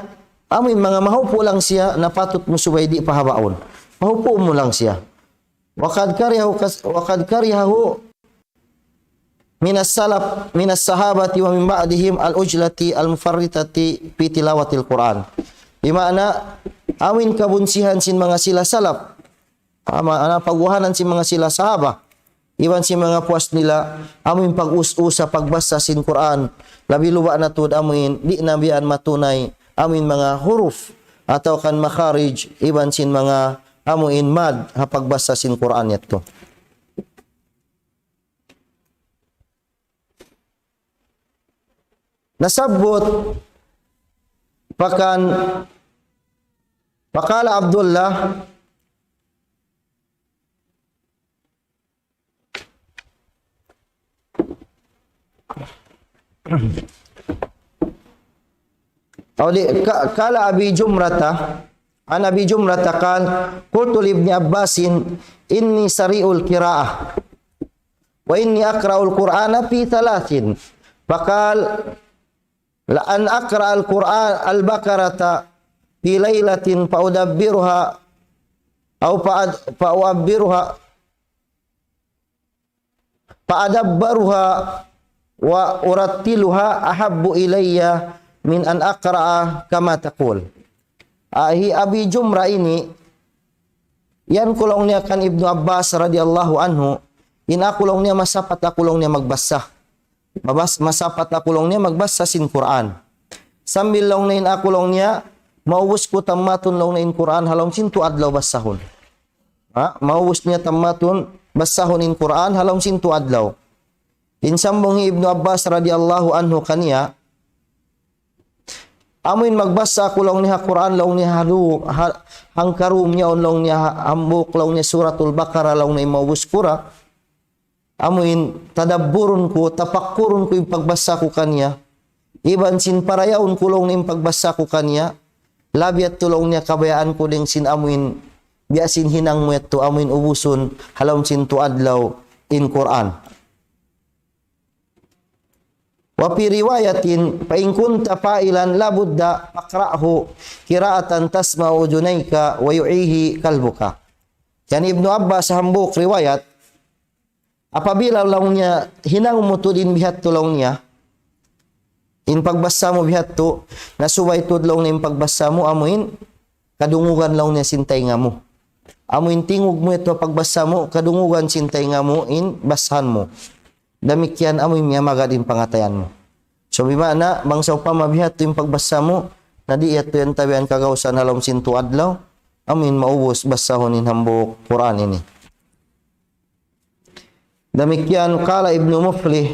amuin manga mahupu' lang siya, na patut mu subay di' pahabaun. Pahupu' mu lang siya. وقد كرهه كس-، وقد كرهه من السلف، من الصحابة ومن بعدهم العجلة المفرطة في تلاوة القرآن. Bima'na, amuin kabunsihan sin manga sila salaf. Ama, ana pagwahanan sin manga sila sahaba. Iban sin manga puas nila, amuin pag-us-usa, pagbasa sin Qur'an. Labi luba' na tuud amuin, di' na biya' matunay, amuin manga huruf, atawa kan makharij, iban sin manga amuin mad, ha pagbasa sin Qur'an yadtu. Nasabbut pa kan, فقال عبد الله, أو دي، ك-، قال أبي جمرة، عن أبي جمرة قال: قلت لابن عباس: إني سريع القراءة، وإني أقرأ القرآن في ثلاث. فقال: لأن أقرأ القرآن، البقرة في ليلة فأدبرها، أو فأد-، فأدبرها، فأدبرها وأرتلها أحب إلي من أن أقرأ كما تقول. Ah, hi Abi Jumra ini, yan ku laung niya kan Ibnu Abbas radiyallahu anhu, in aku laung niya masapat aku laung niya magbasa. Mabas-, masapat aku laung niya magbasa sin Qur'an. Sambil laung niya in aku laung niya, maubus ku tammatun laung niya in Qur'an ha lawm sin tū adlaw basahun. Ha? Maubus niya tammatun basahun in Qur'an ha lawm sin tū adlaw. In sambung hi Ibnu Abbas radiyallahu anhu kaniya, amuin magbasa aku laung niya ha Qur'an laung niya ha lu-, ha-, hangkarum niya awn laung niya ha-, hambuuk laung niya Suratul Baqarah laung niya maubus ku ra. Amuin tadabburun ku, tapakkurun ku in pagbasa ku kaniya. Iban sin parayaun ku laung niya in pagbasa ku kaniya. Labi yadtu laung niya kabayaan ku dayng sin amuin biya' sin hinang mu yadtu amuin ubusun ha lawm sin tū adlaw in Qur'an. وفي رواية فإن كنت فاعلا لا بد فاقرأه قراءة تسمع أذنيك ويعيه قلبك. Yan Ibnu Abbas hambuuk riwayat, apabila laung niya hinang mu tuud in bihadtu laung niya, in pagbasa mu bihadtu, na subay tuud laung niya in pagbasa mu amuin kadungugan laung niya sin taynga mu. Amuin tingug mu yadtu pagbasa mu, kadungugan sin taynga mu in basahan mu. Damikkiyan amuin miyamagad in pangatayan mu. So, bima'na, bang sawpama bihadtu in pagbasa mu, na di' yadtu yan tabian kagausan ha lawm sin tū adlaw, amuin maubus basahun in hambuuk Qur'an ini. Damikkiyan, قال ابن مفلح،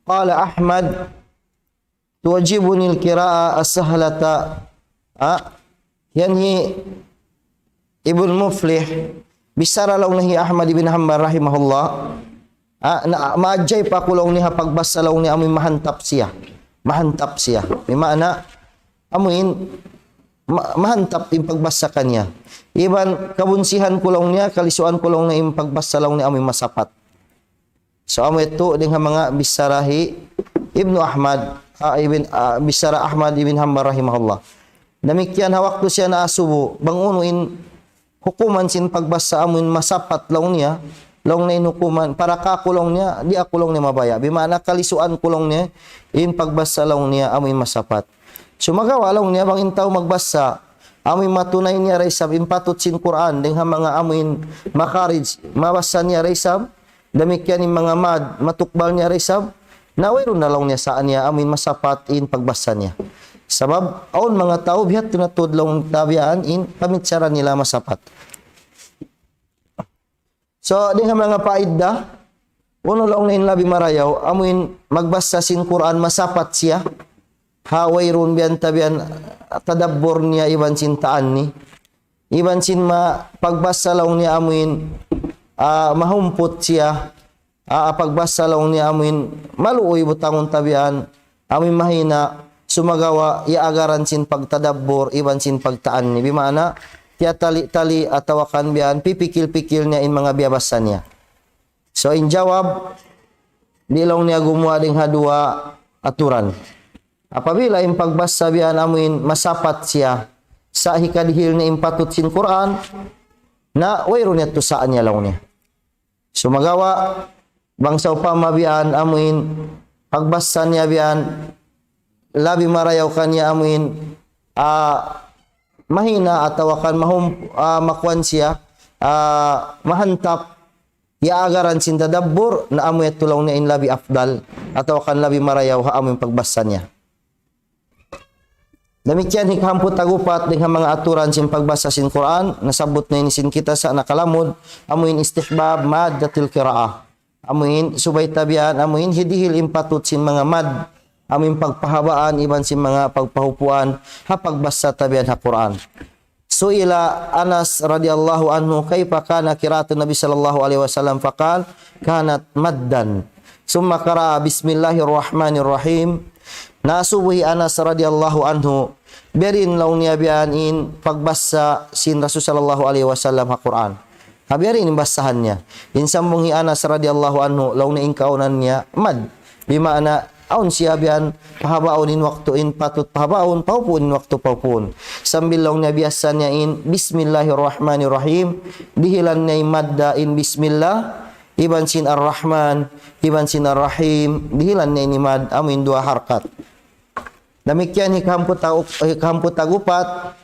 قال أحمد، تعجبني القراءة السهلة. Ah, yan hi Ibnu Muflih, bichara laung niya hi Ahmad ibn Hanbal rahimahullah. Ah, na, maajaib aku laung niya ha pagbasa laung niya amuin mahantap siya. Mahantap siya. Bima'na, amuin, ma-, mahantap in pagbasa kaniya. Iban kabunsihan ku laung niya, kalisuan ku laung niya in pagbasa laung niya amuin masapat. So, amu yadtu dayng ha manga bichara hi Ibnu Ahmad, ah, ibn, ah, bichara Ahmad ibn Hanbal rahimahullah. Damikkiyan ha waktu siya naasubu, bang unu in hukuman sin pagbasa amuin masapat laung niya, laung niya in hukuman, para kāku' laung niya, di' aku laung niya mabaya'. Bima'na kalisuan ku laung niya, in pagbasa laung niya amuin masapat. Sumagawa' laung niya bang in tau magbasa, amuin matunay niya da isab in patut sin Qur'an, dayng ha manga amuin makharij, mabasa niya da isab, damikkiyan in manga mad, matukbal niya da isab, na wayruun na laung niya sa' niya amuin masapat in pagbasa niya. Sabab, awn manga tau, bihadtu na tuud laung tabian in pamichara nila masapat. So, dayng ha manga paidda, unu laung niya in labi marayaw, amuin magbasa sin Qur'an masapat siya, ha wayruun biyan tabian tadabbur niya iban sin ta'anni, iban sin ma-, pagbasa laung niya amuin, ah, mahumput siya, ah, pagbasa laung niya amuin maluuy butangun tabian, amuin mahina, sumagawa' iyaagaran sin pagtadabbur iban sin pagta'anni. Bima'na, tiyatali-tali atawa kan biyan, pipikil-pikil niya in manga biyabasa niya. So, in jawab, di' laung niya gumuwa' dayng ha duwa aturan. Apabila in pagbasa biyan amuin masapat siya, sa' hikadihil niya in patut sin Qur'an, na wayruun yadtu sa' niya laung niya. Sumagawa', bang sawpama biyan amuin, pagbasa niya biyan, labi marayaw kaniya amuin, ah, mahina atawa kan mahum-, ah, makuan siya, ah, mahantap, iyaagaran sin tadabbur, na amu yadtu laung niya in labi afdal, atawa kan labi marayaw ha amuin pagbasa niya. Damikkiyan hikahamput tag upat dayng ha manga aturan sin pagbasa sin Qur'an, nasabbut na ini sin kita sa' nakalamud, amuin istihbab maddatil qira'ah. Amuin subay tabian, amuin hidihil in patut sin manga mad, amuin pagpahabaan, iban sin manga pagpahupuan, ha pagbasa tabian ha Qur'an. سئل أنس رضي الله عنه كيف كان قراءة النبي صلى الله عليه وسلم فقال كانت مدا ثم قرأ بسم الله الرحمن الرحيم. Naasubu hi Anas radiyallahu anhu, biya' diin laung niya biya' in pagbasa sin Rasul sallallahu alayhi wasallam ha Qur'an. Ha biya' diin in basahan niya. In sambung hi Anas radiyallahu anhu, laung niya in kaawnan niya, mad. Bima'na, awn siya biya' pahabaun in waktu in patut pahabaun, pahupuun in waktu pahupuun. Sambil laung niya biyasa niya in, Bismillahirrahmanirrahim. Dihilan niya in madda in Bismillah. iban sin Ar-Rahman, iban sin Ar-Rahim, dihilan niya ini mad, amu in duwa harkat. Damikkiyan hikahamput tag-, hikahamput tag-upat,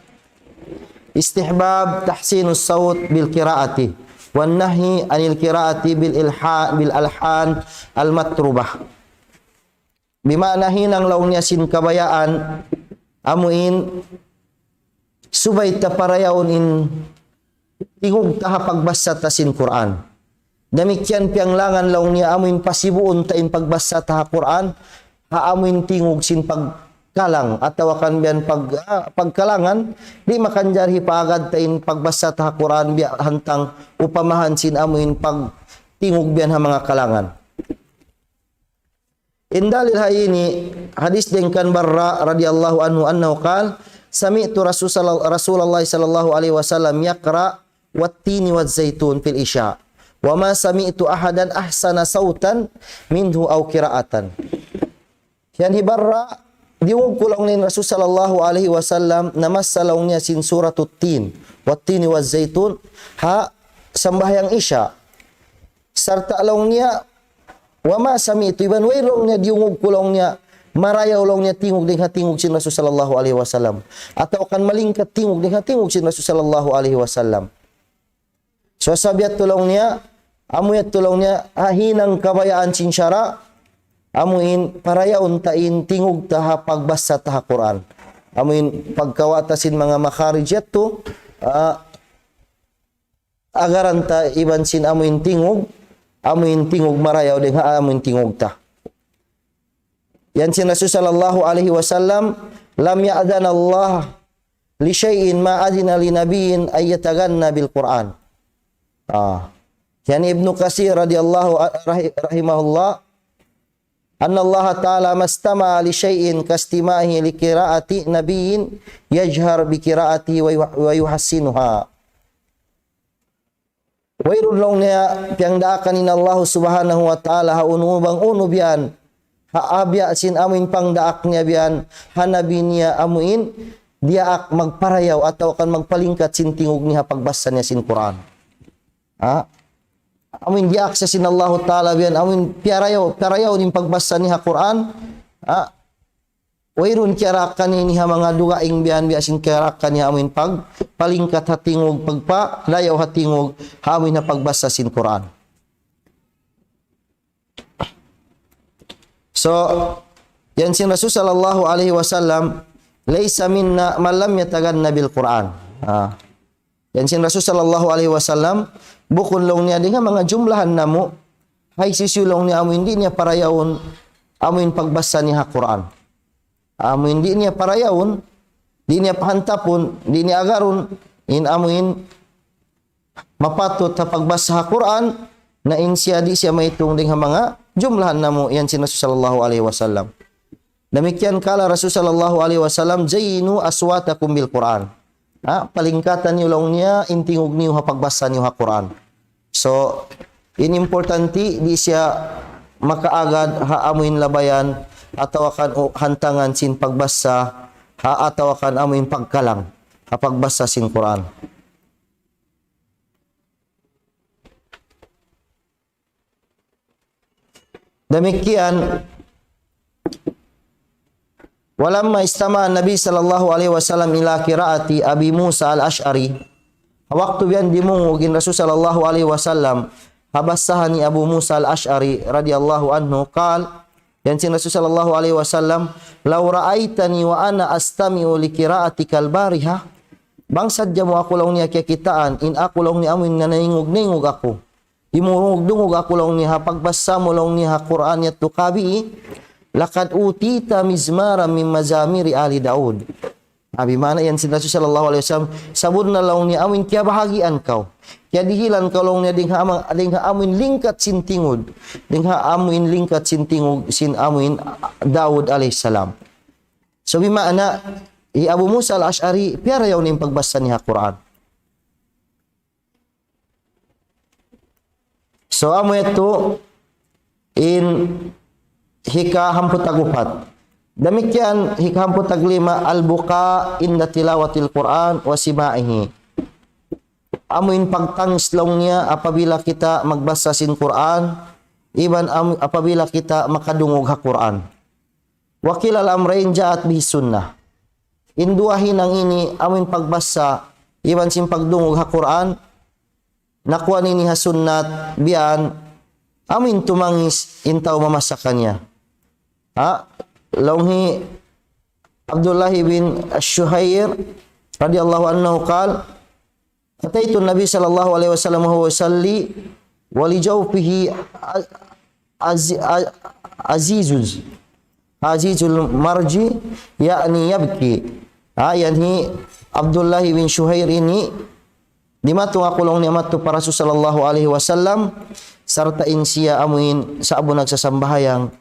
istihbab tahsinus sawt bil qiraati, wan nahyi anil qiraati bil ilha-, bil alhan al matrubah. Bima'na hinang laung niya sin kabayaan, amu in subay ta parayawun in tingug ta ha pagbassa ta sin Qur'an. Damikkiyan piyanglangan laung niya amu in pasibuun ta in pagbassa ta ha Qur'an, ha amu in tingug sin pagkalang, atawa kan biya' pag-, ah, pagkalangan, di' makanjari paagad ta in pagbassa ta ha Qur'an, biya' hantang upamahan sin amu in pagtingug biya' ha manga kalangan. In dalil ha ini, hadis dayn kan Barra radiyallahu anhu annahu qal, sami'tu Rasul sallal-, Rasulullah sallallahu alaihi wasallam yaqra wat tini waz zaitun fil isya. Wa ma sami'tu ahadan ahsana sawtan minhu aw qira'atan. Yan hi Barra, diyungug ku laung niya in Rasul sallallahu alaihi wasallam, namassa laung niya sin suratut tin, wat tini waz zaitun, ha sambahayang isya. Sarta' laung niya, wa ma sami'tu, iban way laung niya diyungug ku laung niya, marayaw laung niya tingug dayn ha tingug sin Rasul sallallahu alaihi wasallam. Atawa kan malingkat tingug dayn ha tingug sin Rasul sallallahu alaihi wasallam. So, sabab yadtu laung niya, amu yadtu laung niya, ha hinang kabayaan sin sara', amu in parayawun ta in tingug ta ha pagbassa ta ha Qur'an. Amu in pagkawa' ta sin manga makharij yadtu, ah, agaran ta iban sin amu in tingug, amu in tingug marayaw dayn ha amu in tingug ta. Yan sin Rasul sallallahu alaihi wasallam, lam ya'zan Allah li shay'in ma adina li nabiyyin an yataghanna bil Qur'an. Ah. Yan Ibnu Kathir radiyallahu a-, rahi-, rahimahullah, anna Allah ta'ala mastama'a li shay'in kastima'ihi li qira'ati nabiyyin yajhar bi qira'atihi wa yuh-, wa yuhassinuha. Wayruun laung niya piyangdaakan in Allah subhanahu wa ta'ala ha unu bang unu biya' ha abiya' sin amu in pangdaak niya biya' ha nabi niya amu in diyaak magparayaw atawa kan magpalingkat sin tingug niya ha pagbassa niya sin Qur'an. Ha? Amu in diyaak sa sin Allah ta'ala biya' amu in piyarayaw, piyarayaw in pagbassa niya ha Qur'an. Ha? Wayruun kiyaraak kaniya ini ha manga dugaing biya' biya' sin kiyaraak kaniya amu in pag-, palingkat ha tingug, pagparayaw ha tingug, ha amu in ha pagbassa sin Qur'an. So, yan sin Rasul sallallahu alaihi wasallam, laysa minna man lam yataghanna bil Qur'an. Ah. Yan sin Rasul sallallahu alaihi wasallam, bukun laung niya dayn ha manga jumlahan namu', ha hisiyu-siyu laung niya amu in di' niya parayawun, amu in pagbassa niya ha Qur'an. Amu in di' niya parayawun, di' niya pahantapun, di' niya agarun, in amu in mapatut ha pagbassa ha Qur'an, na in siya di' siya maitung dayn ha manga jumlahan namu' yan sin Rasul sallallahu alaihi wasallam. Damikkiyan qala Rasul sallallahu alaihi wasallam, "Zayyinu aswatakum bil Qur'an." Ha, palingkatan niyu laung niya, in tingug niyu ha pagbassa niyu ha Qur'an. So, in importante, di' siya makaagad ha amu in labayan, atawa kan u-, hantangan sin pagbassa, ha, atawa kan amu in pagkalang, ha pagbassa sin Qur'an. Damikkiyan, walamma istama'a Nabi sallallahu alaihi wasallam ila qiraati Abi Musa al-Ash'ari. Waktu biya' dimungug in Rasul sallallahu alaihi wasallam ha bassahan ni Abu Musa al-Ash'ari radiyallahu anhu, qal, yan sin Rasul sallallahu alaihi wasallam, "Law ra'aitani wa ana astami'u li qiraatika al-bariha." Bang sadja mu aku laung niya kiyakitaan, in aku laung niya amu in nanaingug-naingug aku. Dimungug-dungug aku laung niya ha pagbassa mu laung niya ha Qur'an yadtu kabii, "Laqad utita mizmaran min mazamiri ali Daud." Abi mana yan sin Rasul sallallahu alaihi wasallam, sabunnal laung niya amu in kiyabahagian kaw. Kiyadihilan kaw laung niya dayn ha ama-, dayn ha amu in lingkat sin tingug. Dayn ha amu in lingkat sin tingug sin amu in Daud alayhi salam. So, bima'na, hi Abu Musa al-Ash'ari, piyarayaw niya in pagbassa niya ha Qur'an. So, amu yadtu in hikahamput tag-upat. Damikkiyan hikahamput tag-lima, al-buka inda tilawatil Qur'an wa sima'ihi. amuin pagtangis laung niya apabila kita magbasa sin Qur'an, iban am-, apabila kita makadungug ha Qur'an. وكلا الأمرين جاءت به السنة. In duwa hinang ini, amuin pagbasa, iban sin pagdungug ha Qur'an, nakuha ini ha sunnat, biya' yan, amuin tumangis in tau mamasa kaniya. Ha? Laung hi Abdullah bin Shuhair radiyallahu anhu قال: أتيت النبي صلى الله عليه وسلم وهو يصلي ولجوفه عز-، عز-، عزيز، عزيز المرج، يعني يبكي. Ha, yan hi Abdullah bin Shuhair ini, dimatung aku laung niya madtu pa Rasul sallallahu alayhi wasallam, sarta' in siya amuin sa'bu nagsasambahayang,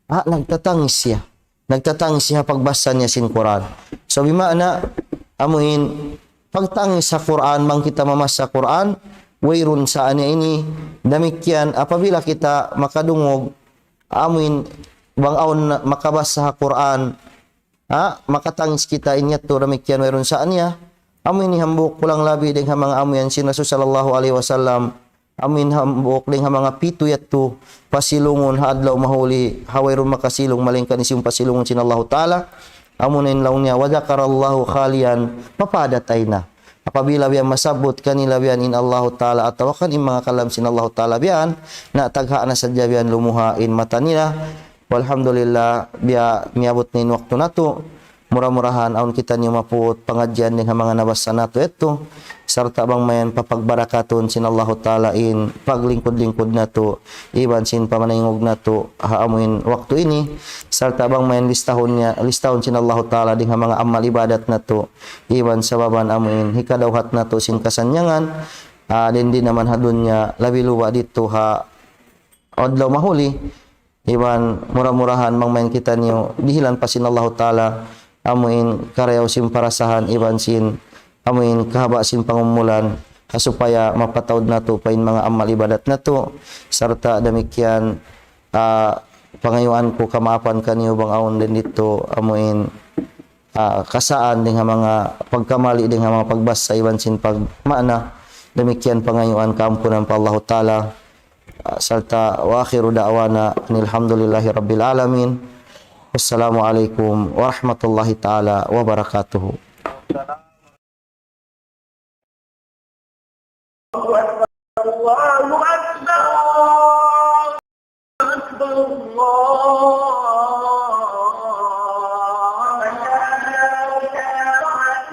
ha, nagtatangis siya. Nagtatangis siya pagbasa niya sin Qur'an. So, bima'na, amuin, pagtangis ha Qur'an, bang kita mamasa Qur'an, wayruun sa niya ini, damikkiyan, apabila kita makadungug, amuin, bang awn makabasa ha Qur'an, ha, makatangis kita in yadtu damikkiyan wayruun sa niya. Amu ini hambuuk kulang labi dayn ha manga amu yan sin Rasul sallallahu alayhi wasallam. Amu in hambuuk dayn ha manga pitu yadtu pasilungun ha adlaw mahuli, ha wayruun makasilung malaingkan hisiyu in pasilungun sin Allahu Ta'ala. Amu na in laung niya, وذكر الله خاليا ففاضت عيناه. Apabila biya' masabbut kanila biya' yan in Allahu Ta'ala atawa kan in manga kalam sin Allahu Ta'ala biya' yan, na tagha' na sadja biya' yan lumuha in mata nila. Walhamdulillah, biya' miyabut na in waktu natu'. Mura-murahan awn kitaniyu mapuut pangadjian dayn ha manga nabasa natu' yadtu. Sarta' bang mayan papagbarakatun sin Allahu Ta'ala in paglingkud-lingkud natu', iban sin pamanaingug natu', ha amuin waktu ini. Sarta' bang mayan listahun niya, listahun sin Allahu Ta'ala dayn ha manga amal ibadat natu', iban sababan amuin hikadawhat natu' sin kasannyangan, ah, dayn di naman ha dunya, labi luba' didtu ha adlaw mahuli. Iban mura-murahan bang mayan kitaniyu dihilan pa sin Allahu Ta'ala amuin karayaw sin parasahan iban sin amuin kahaba' sin pangumulan, ha supaya mapataud natu' pa in manga amal ibadat natu', sarta' damikkiyan, ah, pangayuan ku kamaapan kaniyu bang awn dayn didtu amuin, ah, kasaan dayn ha manga pagkamali dayn ha manga pagbasa iban sin pagmaana, damikkiyan pangayuan kaampunan pa Allahu Ta'ala. Sarta' وآخر دعوانا أن الحمد لله رب العالمين. والسلام عليكم ورحمة الله تعالى وبركاته. الله أكبر، الله أكبر، الله أكبر.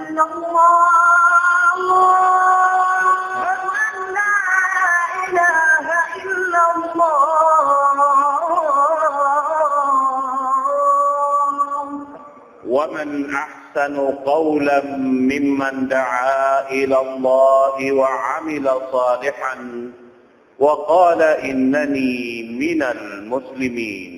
إلا الله. أشهد أن لا إله إلا الله. ومن أحسن قولا ممن دعا إلى الله وعمل صالحا وقال إنني من المسلمين.